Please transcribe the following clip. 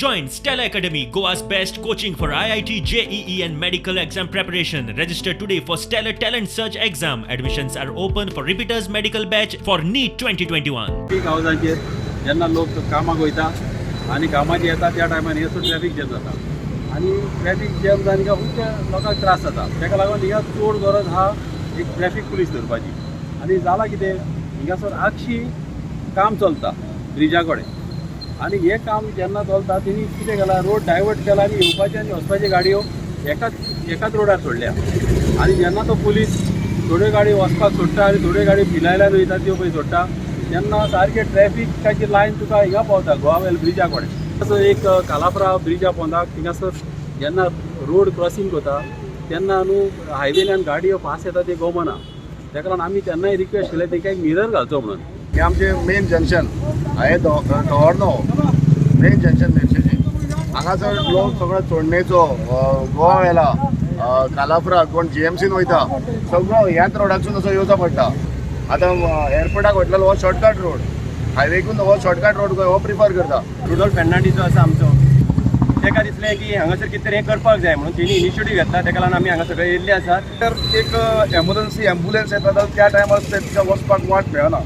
Join Stellar Academy, Goa's best coaching for IIT, JEE, and medical exam preparation. Register today for Stellar Talent Search exam. Admissions are open for repeaters medical batch for NEET 2021. पीक हावजांचेर जेन्ना लोक कामाक वयता आनी कामाचेर येता, त्या टायमार हिंगासर traffic jam जाता आनी ट्रॅफीक जॅम जावन हिंगा खुबशे लोकांक त्रास जाता. ताका लागून हिंगा चड गरज आहा एक ट्रॅफीक पुलीस दवरपाची. आनी जालां कितें, हिंगासर आगशी काम चलता ब्रिजा कडेन आनी हें काम जेन्ना चलता, तेणी कितें केलां, रोड डायवर्ट केला आनी येवपाचे आनी वचपाच्यो गाडयो एकाच एकाच रोडार सोडल्या. आनी जेन्ना तो पुलीस थोड्यो गाडी वचपाक सोडटा आनी थोड्यो गाडी पिलायल्यान वयता त्यो पळय सोडटा, तेन्ना सारकें ट्रॅफिकाची लायन तुका हिंगा पावता, गोवा वेल ब्रिजा कडेन. असो एक कालापरा ब्रिजा पोंदाक थिंगासर जेन्ना रोड क्रॉसींग करता तेन्ना न्हू हायवेल्यान गाडयो फास्ट येता, ते गोमना. ताका लागून आमी तेन्नाय रिक्वेस्ट केलें तेका एक मिरर घालचो म्हणून. हे आमचे मेन जंक्शन हे दवरनो, मेन जंक्शन मेरशेचें. हांगासर लोक सगळो चोडणेचो, गोवा वेला, कालापरा, कोण जीएमसीन वयता, सगळो ह्याच रोडासून असो येवचो पडटा. आतां एअरपोर्टाक वयतलो हो शॉर्टकट रोड, हायवेकून हो शॉर्टकट रोड हो प्रिफर करता. रुडोल्फ फेर्नांडीस जो आसा आमचो, ताका दिसलें की हांगासर कितें तरी हें करपाक जाय म्हणून तेणी इनिशिएटीव घेतला. ताका लागून आमी हांगा सगळे येयल्ले आसात. तर एक एमर्जन्सी एम्बुलन्स येता जाल्यार त्या टायमार तेंकां वचपाक वाट मेळना.